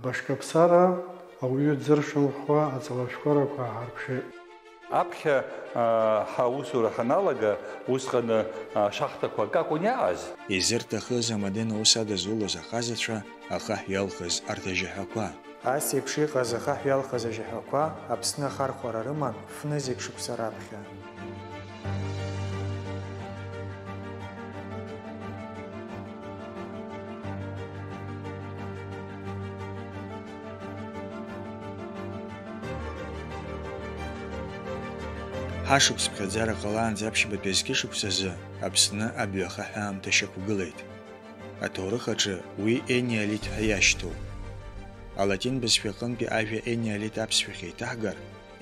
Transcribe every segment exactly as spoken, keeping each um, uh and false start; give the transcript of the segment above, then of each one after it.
Башкаԥсара ауаҩы дзыршанхо аҵлашәкәарақәа ҳарԥшит. Аԥхьа, аа, ҳаусура ҳаналага, усҟан, аа, шахтақәа акакәын иааз. Изырҭахыз амаден аус адызулоз ахазацәа ахаҳә иалхыз арҭ ажьаҳәақәа. Ас еиԥш иҟаз ахаҳә иалхыз ажьаҳәақәа Аԥсны ахархәара рыман фнызеиԥш шықәса раԥхьа. Ҳашықәс ԥхьаӡара ҟалаанӡа аԥшьбатәи зқьышықәсазы Аԥсны абаҩ ахаҳә аамҭа шьақәгылеит. Аҭоурых аҿы уи энеолит ҳәа иашьҭоуп. Алатин бызшәаҟынтәи ажәа энеолит аԥсшәахь еиҭаҳгар,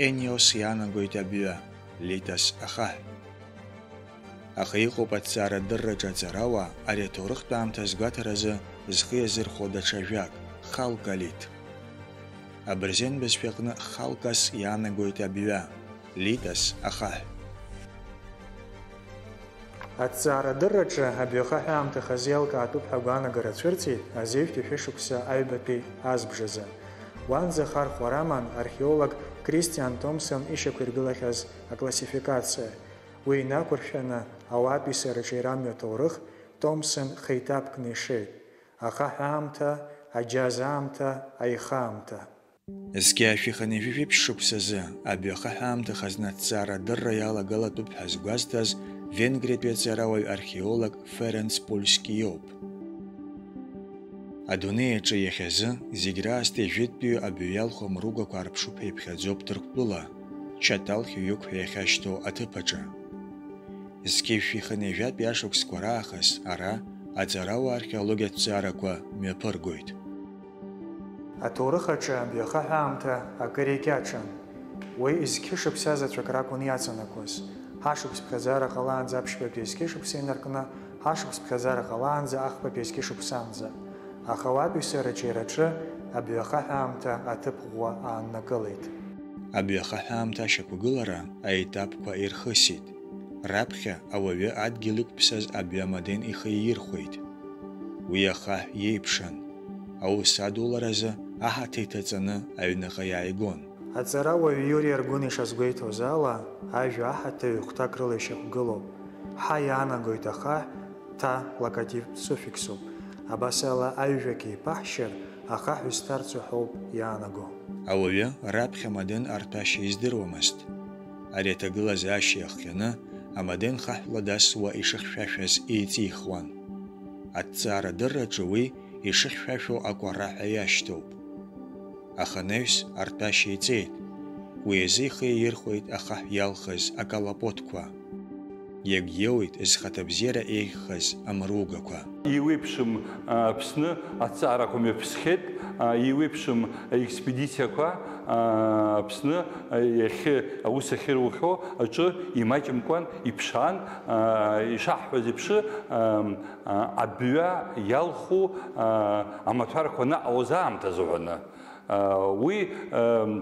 энеос иаанагоит абҩа, литос ахаҳә. Аха иҟоуп аҭҵаарадырраҿы аҵарауаа ари аҭоурыхтә аамҭа азгәаҭаразы зхы иазырхәо даҽа жәак, халколит. Абырзен бызшәаҟны халкос иаанагоит абҩа, литос ахаҳә. Аҭҵаарадырраҿы абаҩ ахаҳә аамҭа хазы иалкаатәуп ҳәа агәаанагара цәырҵит азеижәтәи шәышықәса аҩбатәи азбжазы. Уанӡа ахархәара аман археолог Кристиан Томсон ишьақәиргылахьаз аклассификациа. Уи инақәыршәаны ауаатәыҩса рыҿиарамҩа аҭоурых Томсон хеиҭаԥкны ишеит, ахаҳә аамҭа, аџьаз аамҭа, аиха аамҭа. Зқьи жәшәи хынҩажәи жәиԥшь шықәсазы абаҩ ахаҳә аамҭа хазны аҭҵаара адырра иалагалатәуп ҳәа згәазҭаз Венгриатәи аҵарауаҩ археолог Ференц Польски иоуп. Адунеи аҿы иахьазы зегь раасҭа ижәытәтәиу абаҩ иалху амругақәа аарԥшуп ҳәа иԥхьаӡоуп Ҭырқәтәыла, Чаҭал хьҩык ҳәа иахьашьҭоу аҭыԥ аҿы. Зқьи жәшәи хынҩажәатәи ашықәсқәа раахыс ара аҵарауаа археологиатә ҭҵаарақәа мҩаԥыргоит. Аҭоурых аҿы абаҩ ахаҳә аамҭа акыр икьаҿын. Уи зқьышықәса заҵәык ракәын иаҵанакуаз. Ҳашықәс ԥхьаӡара ҟалаанӡа аԥшьбатәи зқьышықәса инаркны, ҳашықәс ԥхьаӡара ҟалаанӡа ахԥатәи зқьышықәсанӡа. Аха ауаатәыҩса рыҿиараҿы абаҩ ахаҳә аамҭа аҭыԥ ӷәӷәа ааннакылеит. Абаҩ ахаҳә аамҭа ашьақәгылара аетапқәа ирхысит. Раԥхьа ауаҩы адгьыл иқәԥсаз абаҩ амаден ихы иаирхәеит. Уи ахаҳә иеиԥшын. Аус адуларазы аҳаҭа иҭаҵаны аҩныҟа иааигон. Аҵарауаҩ Иури Аргәын ишазгәеиҭоз ала, ажәа аҳаҭа ҩ-хәҭак рыла ишьақәгылоуп. Ҳа иаанагоит ахаҳә, ҭа локативтә суффиксуп. Абас ала, аҩ-жәак еиԥаҳшьыр, ахаҳә исҭарцу ҳәоуп иаанаго. Ауаҩы раԥхьа амаден арҭәашьа издыруамызт. Ари аҭагылазаашьа иахҟьаны, амаден хаҳәла дасуа ишыхьшәашәаз еиҵихуан. Аҭҵаарадырраҿы уи ишыхьшәашәо акәара ҳәа иашьҭоуп. Аханаҩс арҭәашьа иҵеит. Уи азы ихы иаирхәеит ахаҳә иалхыз акалапотқәа. Иагьиоуит зхаҭабзиара еиӷьхаз амругақәа. Еиуеиԥшым, а, Аԥсны аҭҵаарақәа мҩаԥысхьеит, а, еиуеиԥшым аекспедициақәа, а, Аԥсны, а, иахьы аус ахьырухьоу аҿы имаҷымкәан иԥшаан, а, ишаҳҳәаз еиԥш, а, а, абҩа иалху, а, амаҭәарқәа анаҟалоз аамҭазы уҳәаны. А, уи, а,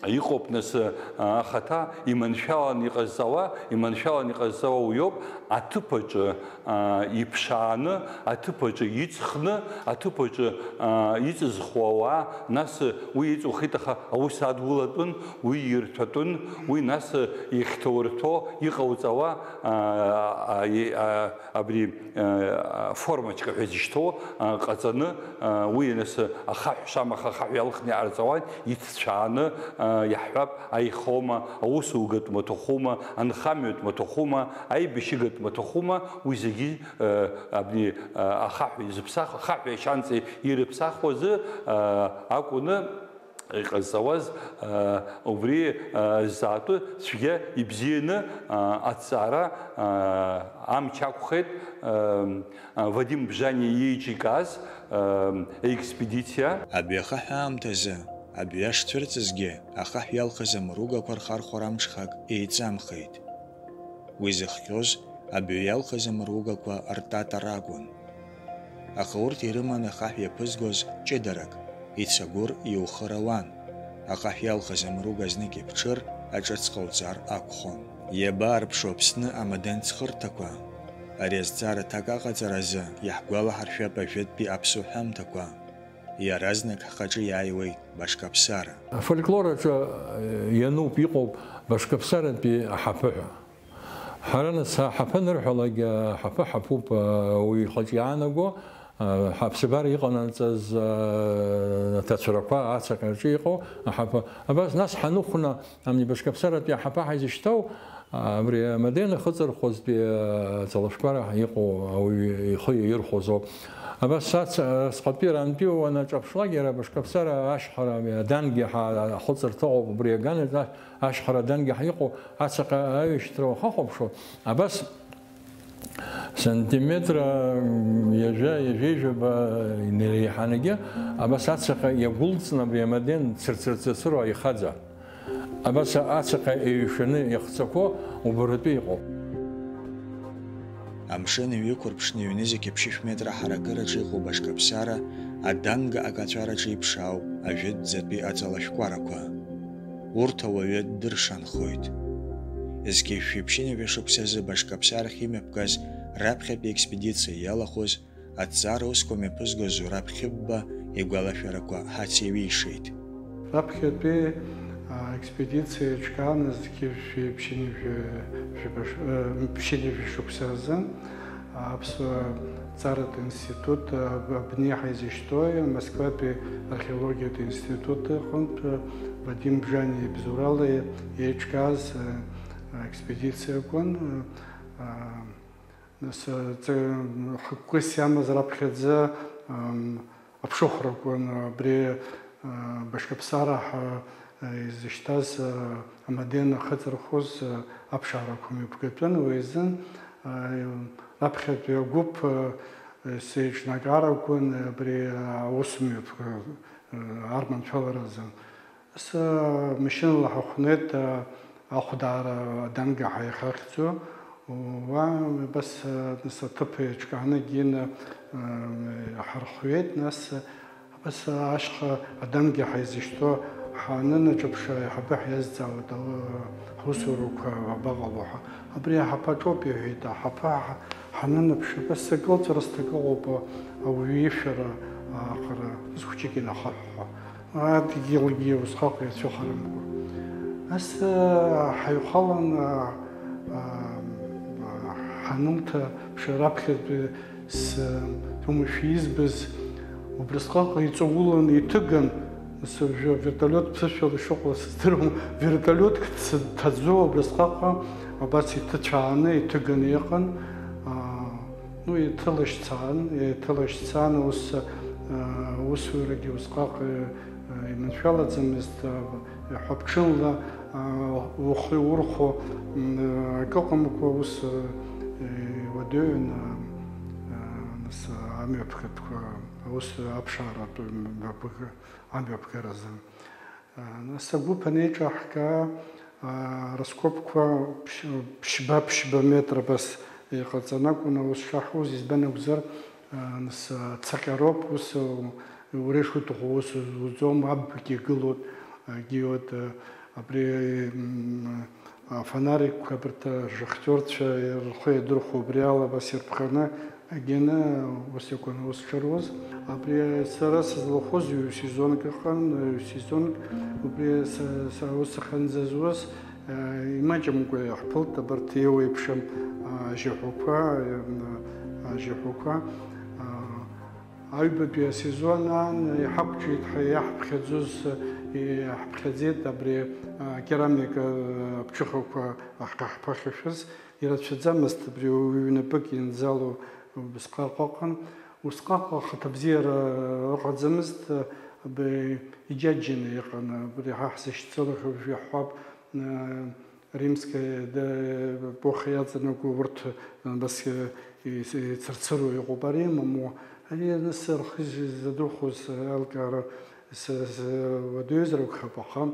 Иҟоуп, нас, а, ахаҭа иманшәалан иҟазҵауа, иманшәалан иҟазҵауа уиоуп, аҭыԥ аҿы, а, иԥшааны, аҭыԥ аҿы иҵхны, аҭыԥ аҿы, а, иҵызхуа ауаа, нас уи иҵухит, аха аус адулатәын, уи ирҭәатәын, уи нас ихьҭоурҭәо иҟауҵауа, а, а, и-, а, абри, э, формочка ҳәа зышьҭоу, э, ҟаҵаны, э, уи нас ахаҳә шамаха ахаҳә иалхны иҟарҵауан, иҭцәааны, э, иаҳҳәап, аихоума, аусугатә маҭәахәума, анхамҩатә маҭәахәума, аибашьыгатә маҭәахәума, уи зегьы, э, абни, э, ахаҳә изыԥсах-, ахаҳә иашьанҵа ирыԥсахуазы, э, акәны, иҟазҵауаз, аа, убри, аа, ззаатәу цәгьа ибзианы, аа, аҭҵаара, аа, амч ақәхеит, аа, Вадим Бжаниа иеиҿикааз, аа, аекспедициа. Абаҩ ахаҳә аамҭазы, абаҩ ашцәырҵызгьы, ахаҳә иалхыз амругақәа рхархәара амҽхак еиҵамхеит. Уи зыхҟьоз абаҩ иалхыз амругақәа ртата ракәын. Аха урҭ ирыман ахаҳә иаԥызгоз ҷыдарак, ицагәыр иухыр ауан, ахаҳә иалхыз амруга знык иԥҽыр, аҿыц ҟауҵар акәхон. Иабаарԥшу Аԥсны амаден ҵхырҭақәа? Ари азҵаара аҭак аҟаҵаразы иаҳгәалаҳаршәап ажәытәтәи аԥсуа ҳәамҭақәа. Иаразнак ҳхаҿы иааиуеит Башкаԥсара. Афольклор аҿы иануп, иҟоуп Башкаԥсаратәи аҳаԥы ҳәа. Ҳара нас аҳаԥы анырҳәалак, аҳаԥы ҳаԥуп, уи ихаҿы иаанаго, ҳаԥсабара иҟанаҵаз аҭацәрақәа ацаҟьаҿы иҟоу аҳаԥы. Абас нас ҳаныхәна, ами Башкаԥсаратәи аҳаԥы ҳаизышьҭоу, абри амодерн ахыҵырхәызтәи аҵалашәкәара иҟоу ауаҩы ихы иаирхәозоуп. Абас ац-, асҟатәи арантәи уанаҿаԥшлак, иара Башкаԥсара ашьхара, адангьы ҳа-, ахыҵырҭа ыҟоуп, убри аганаҿ ашьхара адангьы ҳа-, иҟоу ацаҟьа аҩашьҭра уахахәаԥшуа, абас сантиметра ҩажәа, ҩажәеижәаба инеиҳанагьы, абас ацаҟьа иагәылҵны абри амодерн цырцырцырцыруа ихаӡа. Абас ацаҟьа еиҩшаны иахҵақәо убаратәы иҟоуп. Амшын иҩықәырԥшны ҩнызқь ԥшьышә метра ҳаракыраҿы иҟоу Башкаԥсара аданга акаҵәараҿы иԥшаауп ажәытәӡатәи аҵалашәкәарақәа. Урҭ ауаҩы ддыршанхоит. Зқьи жәшәи ԥшьынҩажәа шықәсазы Башкаԥсарахь имҩаԥгаз раԥхьатәи аекспедициа иалахәыз Аҭҵаара усқәа мҩаԥызгоз Зураб Хьыбба игәалашәарақәа ҳацеиҩишеит. Раԥхьатәи аекспедициа еиҿкаан зқьи жәшәи ԥшьынҩажәи шықәсазы Аԥсуа ҭҵааратә институт абни ҳаизышьҭоуи Москватәи археологиатә институт аҟынтә Вадим Бжани ибзоурала еиҿкааз аекспедициа акәын. Нас, ҵа-, ҳгәы иамаз раԥхьаӡа, ам, аԥшыхәрақәа, ан-, абри, а, Башкаԥсара ҳәа, а, изышьҭаз, а, амодерн ахыҵырхәыз, а, аԥшаарақәа мҩаԥгатәын, уи азын, а, раԥхьатәи агәыԥ, а, сеиҿнакаарақәан абри аусмҩаԥгатә, а, арманшәаларазы. Нас, а, машьынала ҳахәнеит, а, ахәдаара аданга ҳаихахьӡо, уа абас, а, нас аҭыԥ еиҿкааны гьина, а, ҳархәҩеит, нас, а, абас, а, ашьха аданга ҳаизышьҭоу ҳанынаҿаԥшы, аиҳабы ҳиазҵаауеит, ала, ҳусурақәа абаҟало ҳәа. Абри аҳаԥы аҿоуп, иҳәеит, аҳаԥы ҳа-, ҳанынаԥшы, абас акылҵәара зҭак ыҟоуп, а, ауаҩы ишәара, а, аҟара, зхәыҷык инахыҳәҳәо. Адгьылгьы усҟак иацәыхарамкәа. Нас, а, ҳаҩхалан, а, а, ҳанымҭа, ԥшьа раԥхьатәи с-, сумашәа избаз, убрысҟак иҵаулан иҭыган, нас уажәы авертолиот ԥсышәала ишыҟоу сыздыруам, вертолиотк ц-, ҭаӡо убрысҟаҟа, абас иҭыцәааны, иҭыганы иҟан. А, Ну, еиҭылашьцан, еиҭылашьцан, ус, а, усурагьы усҟак, а, иманшәалаӡамызт, а, ҳәаԥҽынла, а, ухы иурхәо, м, акы ыҟамкәа, ус, а, иуадаҩын, а, а, нас, амҩаԥгатәқәа, аус аԥшааратә мҩаԥг-, амҩаԥгаразы. Нас агәыԥ анеиҿаҳга, раскопқәа ԥшь-, ԥшьба-ԥшьба метра абас иҟаҵаны акәын аус шаҳуаз, избан акәзар, нас ацаҟьароуп, ус уара ишуҭаху ус зуӡом, абгьы гылоит, гиоит, абри, м, афонарикқәа абарҭ ашахтиорцәа рхы иадырхәо убри ала абас ирԥханы, Агьаны ус акәын аус шаруаз. Абри сара сызлахәыз ҩ-сезонк ыҟан, ҩ-сезонк, убри са, са аус ахьынӡазуаз, а, имаҷымкәа иаҳԥылт абарҭ еиуеиԥшым, а, ажьаҳәақәа, а, ажьаҳәақәа. А, аҩбатәи асезон аан иҳақәҿиеит ҳәа иаҳԥхьаӡоз, иаҳԥхьаӡеит абри, а, керамика, а, аԥҽыхақәа ҳхаҳԥахьашәаз. Ирацәаӡамызт абри ҩнапык ианӡало убысҟак ыҟан. Усҟак ахаҭабзиара ыҟаӡамызт, абри иџьаџьаны иҟан, абри ҳа ҳзышьцылахьоу жәаҳәап, э, римская, да, эпоха иаҵанакуа урҭ, э, абас, э, ицырцыруа иҟоуп. Ари имаму, ари нас рхы задырхәоз аилкаара с-, с-, уадаҩызар акәхап, аха,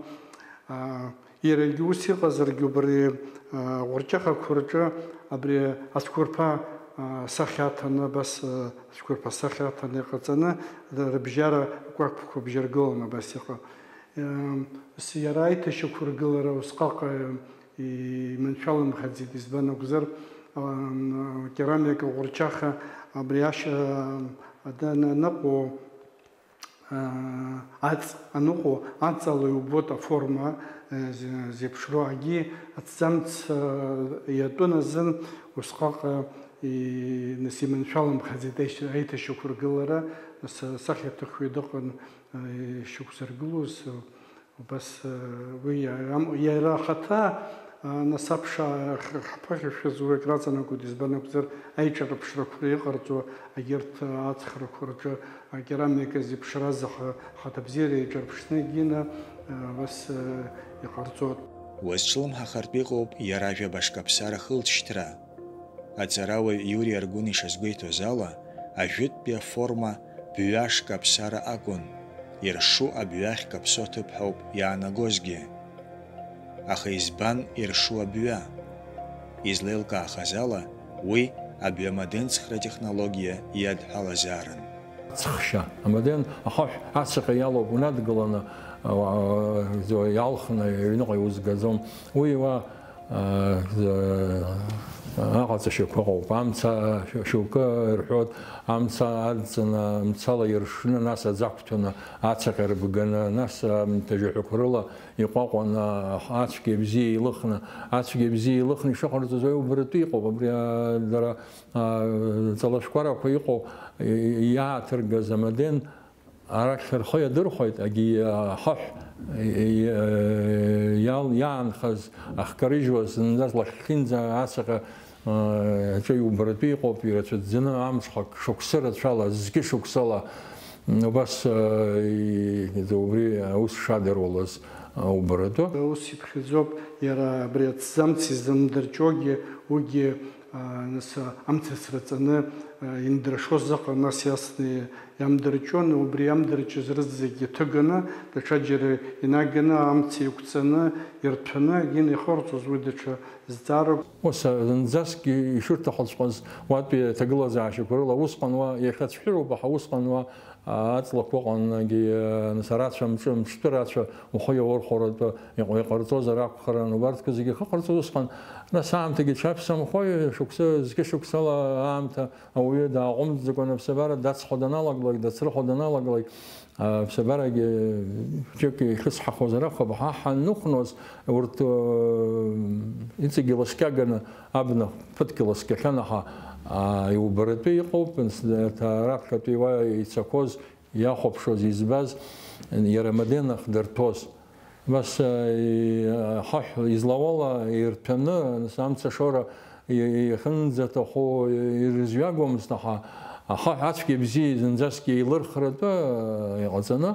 а, Иарагьы ус иҟазаргьы, убри, а, аҟәырҷахақәа рҿы абри ацәқәырԥа, а, сахьа аҭаны, абас, а, ацәқәырԥа сахьа аҭаны иҟаҵаны, рыбжьара акәаԥқәа бжьаргыланы абас иҟан. Ем, с-, иара аиҭашьақәыргылара усҟак, а, иманшәаламхаӡеит, избан акәзар, ам, керамика ҟәырҷаха абри ашьа, а, ада-, на-, аныҟоу, Аҵ аныҟоу, аҵала иубоит аформа, э, зе-, зеиԥшроу, агьи аҭӡамц, э, иатәын азын усҟак, э, и-, нас иманшәаламхаӡеит аишь-, аиҭашьақәыргылара, нас асахьаҭыхҩы дыҟан, э, ишьақәзыргылоз, э, убас, э, уи иара, иара ахаҭа, э, нас аԥша х-, ҳԥыхьашәаз уи акраҵанакуеит, избан акәзар, аиҿарԥшрақәа иҟарҵо, егьырҭ аҵхрақәа рҿы акерамика зеиԥшраз аха-, ахаҭабзиара иаҿарԥшны егьины, э, ус, э, иҟарҵоит. Уазҿлымҳахартә иҟоуп иара ажәа башкаԥсара ахылҵшьҭра. Аҵарауаҩ Иури Аргәын ишазгәеиҭоз ала, ажәытәтәи аформа бҩашк аԥсара акәын, иршу абҩахьк аԥсо аҭыԥ ҳәоуп иаанагозгьы. Аха избан иршу абҩа? Излеилкаахаз ала, уи абҩамаденцхра технологиа иадҳәалазаарын. Ацхшьа, амаден ахаҳә ацаҟьа иалоуп унадгыланы, а, а, иалхны аҩныҟа иузгаӡом. Уи уа, а, а, аҟаҵашьақәа ыҟоуп. Амца шьоукы ирҳәоит, амца адҵаны, мцала иршны, нас аӡы ақәҭәаны, ацаҟьа рыбганы, нас, а, ҭажәаҳәақәа рыла иҟәаҟәаны, ацәгьа бзиа илыхны, ацәгьа бзиа илыхны ишыҟарҵоз уи убаратәы иҟоуп. Абри, а, дара, а, ҵалашәкәарақәа иҟоу, и-, иааҭыргаз амаден арахь рхы иадырхәеит, агьи, а, хаҳә, и-, и-, иал-, иаанхаз, ахькарыжьуаз, зынӡас лахьхьынӡа ацаҟьа, а, аҿы иубаратәы иҟоуп, ирацәаӡаны амҽхак шықәсы рацәала, зқьы шықәсала, м, убас, а, и-, убри аус шадыруалаз, а, убаратәы. Ус иԥхьаӡоуп, иара абри аҭӡамц изымдырҷогьы, уигьы, а, нас, а, амца сраҵаны, а, индыршоз ыҟан, нас иасны иамдырҷон, убри иамдырҷыз рызегьы ҭыганы, даҽаџьара инаганы, амца еиқәҵаны, ирҭәаны, егьины ихырҵоз уи даҽа зҵаарак. Ус, а, зынӡаскгьы ишырҭахыҵәҟьаз уатәи аҭагылазаашьақәа рыла усҟан уа иахьацәҳәыроуп, аха усҟан уа, а, аҵлақәа ыҟан, егьи, а, нас арацәа, мҿы, мҿтәы рацәа ухы иаурхәаратәы иҟ-, иҟарҵозар акәхарын, убарҭқәа зегьы ахьыҟарҵоз усҟан, нас аамҭагьы чаԥсамхои, шықәсы, зқьы шықәсала аамҭа ауаҩы дааҟәымҵӡакәа аԥсабара дацхо даналагалак, дацрыхо даналагалак, аԥсабарагьы џьоук ихьысҳахозар акәхап, ҳа ҳанныхәноз, урҭ, э, иҵегьы ласкьаганы абна ԥыҭк иласкьахьан, аха, а, иубаратәы иҟоуп, н-, с-, т-, раԥхьатәи уа ицақәоз, иахәаԥшуаз, избаз, иара Маденах дырҭәоз. Абас, а, и-, ахаҳә излауала ирҭәаны, нас амца ашоура и-, иахьынӡаҭаху ирызҩагомызт, аха ахаҳә ацәгьа бзиа зынӡаскгьы еилырхратәы, а, иҟаҵаны,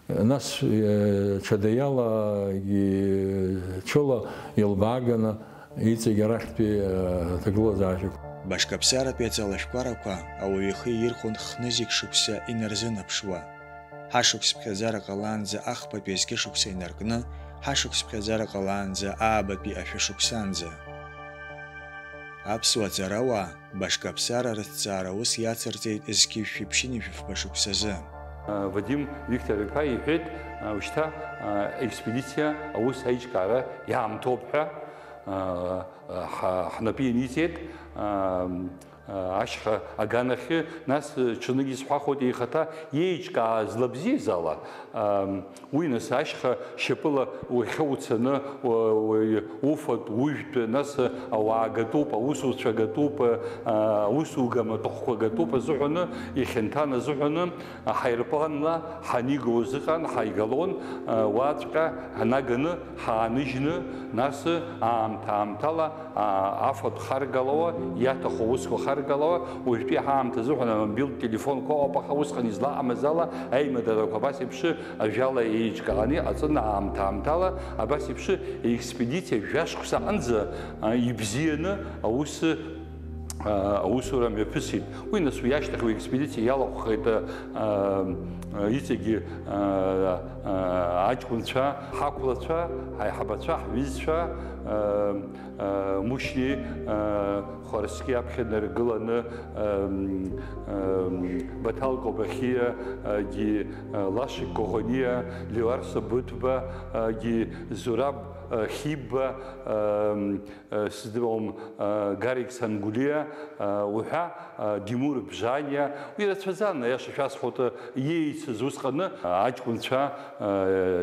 нас, э, ҽада иалагьы ҽыла илбааганы иҵегь арахьтәи, э, аҭагылазаашьақәа. Башкаԥсаратәи аҵалашәкәарақәа ауаҩы ихы иаирхәон хнызқь шықәса инарзынаԥшуа. Ҳашықәс ԥхьаӡара ҟалаанӡа, ахԥатәи азқьышықәса инаркны, ҳашықәс ԥхьаӡара ҟалаанӡа, аабатәи ашәышықәсанӡа. Аԥсуа ҵарауаа башкаԥсара рыҭҵаара ус иацырҵеит зқьи жәшәи ԥшьынҩажәи фба шықәсазы. Вадим Виктор-иԥа иҳәеит, ушьҭа аекспедициа аус аиҿкаара иаамҭоуп ҳәа, ҳа-, ҳнапы ианиҵеит. Ашьха аганахьы, нас, ҽынлагьы исҳәахуеит, ихаҭа иеиҿкааз лабзиаз ала, ам, уи, нас, ашьха шьапыла уахьы уцаны, уа-, уаҩ уфатә, ужәтә, нас, ауаа гатәуп, аусуцәа гатәуп, а, аусуга маҭәахәқәа гатәуп азыҳәаны, ихьанҭан азыҳәаны, аҳаирпланла ҳанигоз ыҟан, ҳаигалон, а, уаҵәҟьа ҳнаганы, ҳааныжьны, нас, аамҭа-аамҭала, а, афатә харгалауа, иаҭаху аусқәа харгалауа, уажәтәи ҳаамҭазы ҳәа амобилтә телефонқәа ыҟоуп, аха усҟан излаҟамыз ала, аимадарақәа абас еиԥш ажәала еиҿкааны иҟаҵаны, аамҭа-аамҭала абас еиԥш експедициа жәашықәса анӡа, а, ибзианы аус, а, аусура мҩаԥысит. Уи, нас, уи ашьҭахь уи експедициа иалахәхеит, а, а, иҵегьы, а, а, аҷкәынцәа, ҳақәлацәа, ҳаиҳабацәа, ҳҩызцәа, а, а, Мушьни, а, Хәарсқьи аԥхьа днаргыланы, ам, ам, Баҭал Кобахиа, а, гьи, а, Лашик Коӷониа, Леуарса Быҭәба, а, гьи Зураб Хиба, сыздыруам, Гарик Сангулиа уҳәа, Димур Бжаниа, уи рацәаӡан, аиаша шәасҳәоит, иеицыз усҟаны аҷкәынцәа,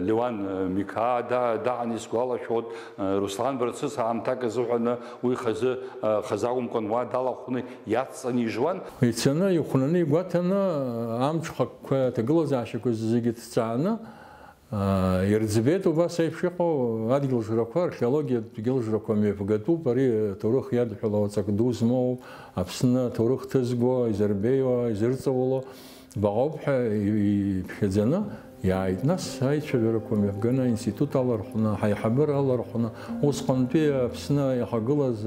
Леуан Миқаа да-, даан исгәалашәоит, Руслан Барцыц аамҭак азыҳәаны уи хазы, хазы акәымкәан уа далахәны иацҵаны ижуан. Ицаны, ихәнаны, игәаҭаны, амҽхакқәа, аҭагылазаашьақәа зегьы ҭҵааны, Ирӡбеит убас еиԥш иҟоу адгьыл жрақәа, археологиатә дгьыл жрақәа мҩаԥгатәуп, ари аҭоурых иадҳәалоу аҵак ду змоу, Аԥсны аҭоурых ҭызго, изырбеиуа, изырҵауло баҟоуп ҳәа иԥхьаӡаны иааит. Нас аицәажәарақәа мҩаԥганы аинститут алархәны, ҳаиҳабыра алархәны, усҟантәи Аԥсны иахагылаз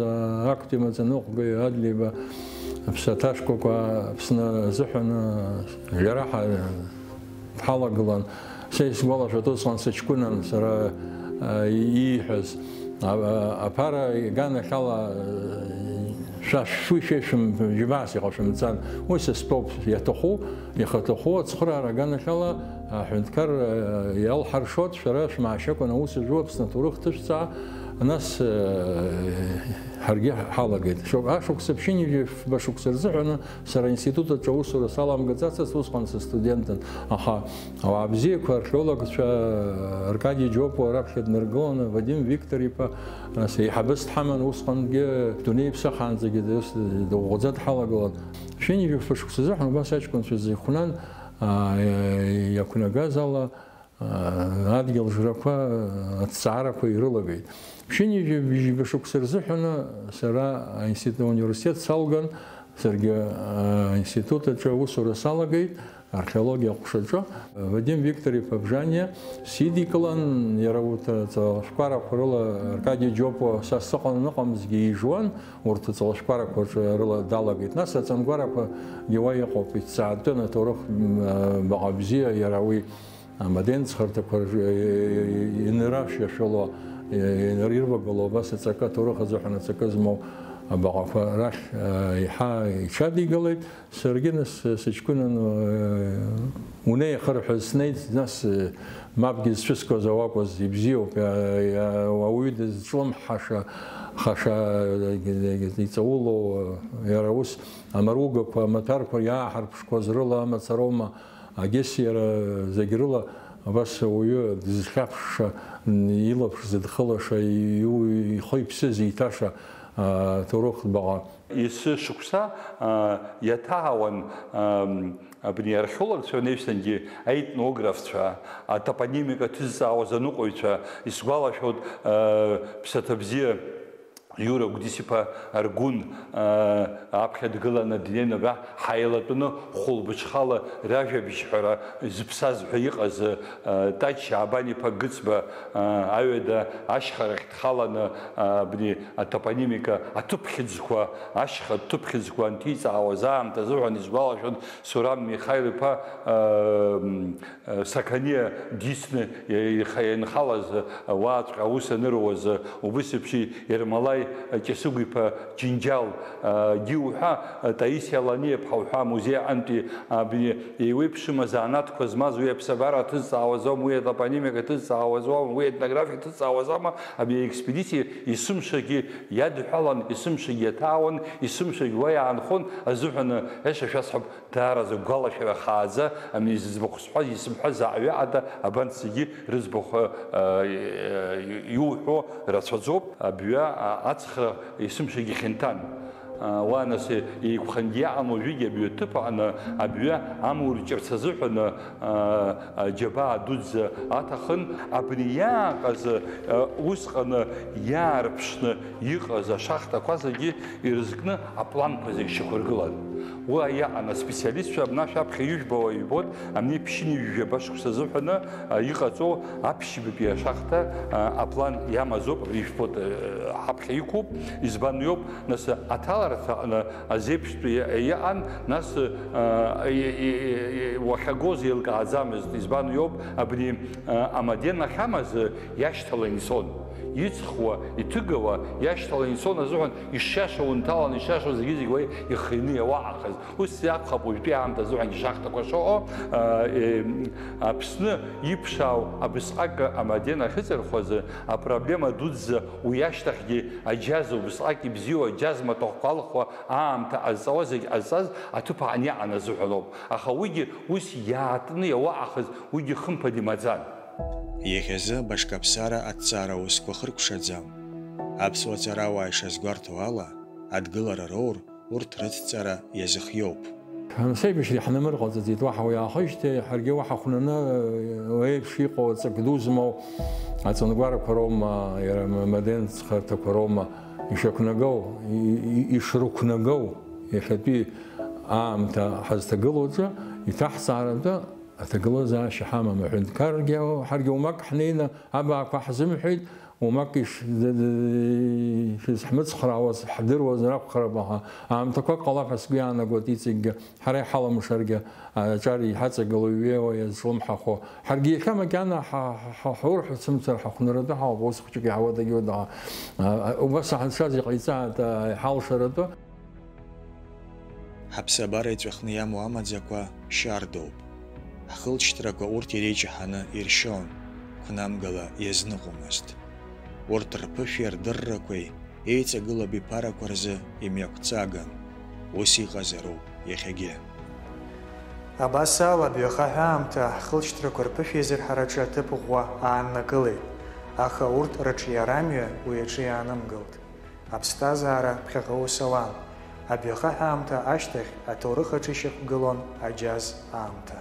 актәи амаӡаныҟәгаҩ Адлеиба аԥсаҭа шкәакәа Аԥсны азыҳәан иара ҳа-, дҳалагылан. Са исгәалашәоит, усҟан сыҷкәынан, сара, а, и-, ииҳәаз. А, а, аԥара иганахьала, а, шәа-, шәи шәеи шәым-, џьабаас иҟашәымҵан. Уи са стәоуп, иаҭаху, ихаҭаху ацхыраара аганахьала аҳәынҭқар, а, иалҳаршоит, шәара шәмаашьакәан аус зуа Аԥсны аҭоурых ҭышәҵаа, нас, а, ҳаргьы ҳалагеит. Шо-, ашықәса ԥшьынҩажәи фба шықәса рзыҳәаны Сара аинститут аҿы аусура саламгаӡацызт, усҟан сыстудентын, аха ауаа бзиақәа, археологцәа, Аркади Џьопуа раԥхьа днаргыланы, Вадим Виктор-иԥа, нас, еиҳабыс дҳаман, усҟангьы дунеи иԥсахаанӡагьы дыс-, дыӷәӷәаӡа дҳалагылан. Ԥшьынҩажәи фба шықәса азыҳәан убас аҷкәынцәа зыхәнан, аа, иақәнагаз ала, Адгьыл жрақәа, аҭҵаарақәа ирылагеит. Ԥшьынҩажәи бжьба шықәса рзыҳәаны сара аинститут, ауниверситет салган, саргьы, а, аинститут аҿы аусура салагеит, археологиа аҟәшаҿы. Вадим Виктор-иԥа Бжаниа сидикылан, иара урҭ аҵалашәкәарақәа рыла Аркади Џьопуа са сыҟан, ыҟамызгьы ижуан, урҭ аҵалашәкәарақәа рҿы рыла далагеит. Нас аҵангәарақәагьы уа иҟоуп, иҭҵаатәын аҭоурых, м, а, баҟа бзиа, иара уи Амадеин ҵхарҭақәа рҿы, е, е, е, инарашәашәало, е, инарирбагало, абас аҵакы, аҭоурых азыҳәан аҵакы змоу абаҟақәа рахь, е, еиҳа иҽадигалеит. Саргьы нас, е, сыҷкәынан, е, унеихырҳәаз снеит, нас, е, мапгьы зцәыскуаз ауакәыз, ибзиоуп, е, е, ауаҩы дызҿлымҳаша, хаша, е, е, иҵаулоу, е, иара ус амаругақәа, амаҭәарқәа иааҳарԥшқәаз рыла амацароума, Агьыс иара зегь рыла абас ауаҩы дызхьаԥшша, илаԥш зыдхылаша, иу-, ихы-иԥсы зиҭаша, а, ҭоурых баҟа. Есышықәса, а, иаҭаауан, ам, абни археологцәа рнаҩсангьы аетнографцәа, атопонимика ҭызҵаауаз аныҟәаҩцәа, исгәалашәоит, а, Ԥсаҭабзиа Иура Гәдис-иԥа Аргәын, аа, аԥхьа дгыланы днеины абра ҳаилатәаны хәылбыҽхала ражәабжь ҳәара зыԥсаз ҳәа иҟаз, аа, Тач Шьаабан-иԥа Гыцба, аа, аҩада ашьхарахь дхаланы, аа, абни атопонимика аҭыԥхьыӡқәа, ашьха ҭыԥхьыӡқәа анҭиҵаауаз аамҭазыҳәан исгәалашәон Сурам Михаил-иԥа, аа, м, Сақаниа дисны иаха-, ианхалаз, уаҵәҟьа аус аныруаз, убыс еиԥш Ермолаи Ҷасыгә-иԥа Џьынџьал, егьи уҳәа, Таисиа Ланиа-ԥҳа уҳәа амузеи аҟынтәи абни еиуеиԥшым азанааҭқәа змаз, уи аԥсабара ҭызҵаауазоума, уи атопонимика ҭызҵаауазоума, уи аетнографиа ҭызҵаауазоума, абни аекспедициа есымшагьы иадҳәалан, есымшагьы иаҭаауан, есымшагьы уа иаанхон азыҳәан, аиаша шәасҳәап, Даараӡа гәалашәара хааӡа, ами, зыӡбахә сҳәаз, исымҳәаз аҩаҟа абанҭ зегьы рыӡбахә, а, иуҳәо рацәаӡоуп. Абҩа, а, ацхра есымшагьы хьанҭан. А, уа, нас, еиқәхангьы иаан уажәыгь абҩа ҭыԥ аҟны абҩа амурҷырц азыҳәан, а, а, џьабаа дуӡӡа аҭахын. Абни иааҟаз, а, усҟан иаарԥшны иҟаз ашахтақәа зегьы ирызкны апланқәа зегь шьақәыргылан. Уа иаҟан аспециалистцәа абна шәаԥхьа ижәбауа ижәбоит, амни ԥшьынҩажәи жәаба шықәса азыҳәаны, а, иҟаҵоу аԥшьбатәи ашахта, а, аплан иамазоуп, абри ижәбоит, а, ҳаԥхьа иқәуп, избан иоуп, нас аҭаларҭа аҟны азеиԥштәы иа-, иаҟан, нас, а, и-, и-, и-, уахьагоз еилкааӡамызт, избан иоуп, абни, а, амаден ахьамаз иашьҭалан ицон. Иҵхуа, иҭыгауа, иашьҭаланы ицон азыҳәан, ишшьаша унҭаланы, ишшьаша зегьы-зегь уа ихины иауа аахыс. Ус акәхап уажәтәи аамҭа азыҳәан ишахтақәа шыҟоу, а, е, Аԥсны иԥшаау абысҟак амаден ахьыҵархуазы, апроблема дуӡӡа уи ашьҭахьгьы аџьаз убысҟак ибзиоу аџьаз маҭәахәқәа алхуа аамҭа ҟазҵауа зегь ҟазҵаз аҭыԥ аҟны иаан азыҳәаноуп. Аха уигьы ус иаатны иауа аахыс уигьы хымԥада имаӡан. Иахьазы Башкаԥсара аҭҵаара усқәа хыркәшаӡам. Аԥсуа ҵарауаа ишазгәарҭо ала, адгылара роур, урҭ рыҭҵара иазыхиоуп. Ҳамсеибашьра иаҳнамырҟаҵаӡеит, уаҳа уи аахижьҭеи ҳаргьы уаҳа хәнаны, уи еиԥш иҟоу ҵак ду змоу аҵангәарақәа роума, иара м-, маден ҵхарҭақәа роума ишақәнагоу, и-, и-, ишрықәнагоу, иахьатәи аамҭа ҳазҭагылоу аҿы иҭаҳҵааратәы аҭагылазаашьа ҳамам, аҳәынҭқаргьы ҳаргьы уамак ҳнеины абаақәа ҳзымҳәеит, уамак иш-, д-, д-, ишизҳмыцхраауаз ҳдыруазар акәхап, аха аамҭақәак ҟалап ҳәа сгәы иаанагоит иҵегьгьы, ҳара иҳаламшаргьы, аҿар иҳаҵагылоу иҩеиуа иазҿлымҳахо. Ҳаргьы иахьа макьана ҳа-, ҳа-, ҳаурҳәа цымцар ҳахәнаратәы ҳауп, ус хәыҷык иаҳауадагьы удаҟа. А, а, убас ҳацәа зыҟаиҵааит, а, иҳалшаратәы. Ҳаԥсабара иҵәахны иамоу амаӡақәа шьардоуп. Ҳхылҵшьҭрақәа урҭ иреиҷаҳаны иршьон, қәнамгала иазныҟәомызт. Урҭ рԥышәеи рдыррақәеи еиҵагылоу абиԥарақәа рзы имҩақәҵаган, ус иҟазароуп иахьагьы. Абас ала, абҩахаҳәа аамҭа ҳхылҵшьҭрақәа рԥышәеизырҳараҿы аҭыԥ ӷәӷәа ааннакылеит, аха урҭ рыҿиарамҩа уи аҿы иаанымгылт. Аԥсҭазаара ԥхьаҟа ус ауан, абҩахаҳәа аамҭа ашьҭахь аҭоурых аҿы ишьақәгылон аџьаз аамҭа.